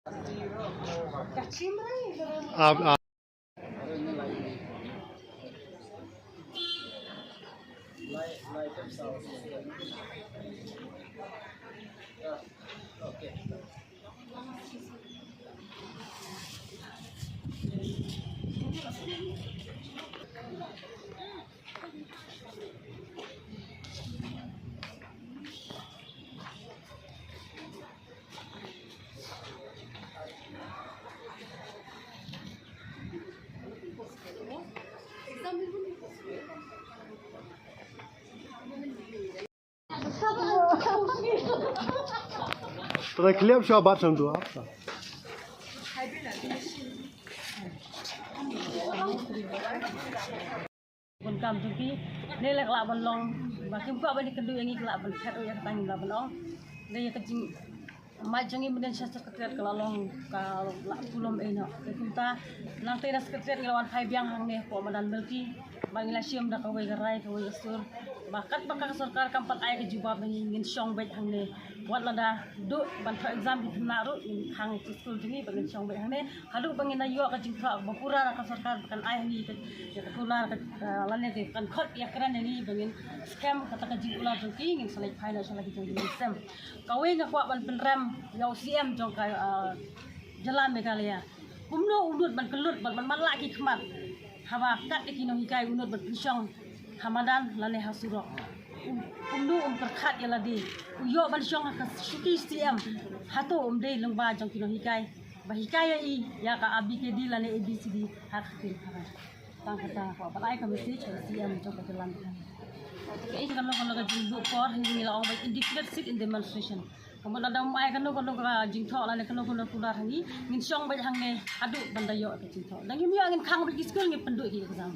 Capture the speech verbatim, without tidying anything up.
Ab, ab. Try clip sha bat sha tu apa? Bun kam tu ki ne la ka la ban long ba kim kwah ban ïa ka du ïa ngi ka la ban khat ïa ka tang la ban long. Ne ïa ka jing ma jong ngi mynta sha secretariat ka la long ka la pulom ei no. Te kumta nang te na secretariat ngi la wan phai biang hangne hapoh madan Melki ba ngi la shim da kawei ka rai kawei ka sur ba kat ba ka sorkar kam pat ai ka jubab na ngi ngin shong beit hangne. Wat lada duh ban thoh exam ki khynnah ruh ngin khang ïa ki skul jong ngi ba ngin shong beit hangne. Haduh ba ngin ïoh ka jingthoh ba pura na ka sorkar ba kan ai hangne ka ïa ka kular ka lane ka kan khot ïa kren ïa ngi ba ngin skhem kata ka jingkular jong ki ngin sa leit phai noh sha la ki jong ki ngin sem. Kawei nga kwah ban pynrem ïa u C M jong ka jylla Meghalaya. Kumno u nud ban kyllut ban ban man la ki khmat haba kat ïa ki nonghikai u nud ban pynshong ha madan lane ha surok. Kumno um pyrkhat ïa lade u ïoh ban shong ha ka shuki C M. Hato um dei lyngba jong ki nonghikai ba hikai ïa i ïa ka A B K D lane A B C D ha ka ktien Khara. Tang kata ka ba ai ka message ka C M jong ka jylla. Ka i ka long ka long ka jingbuh por hi ngi la ong ba indefinite sit-in demonstration. Ka mut lada um ai kano kano ka jingthoh lane kano kano kular ha ngi ngin shong beit hangne haduh ban da ïoh ka jingthoh. Da ngim ïoh ngin khang beit ki skul ngin pynduh ki exam.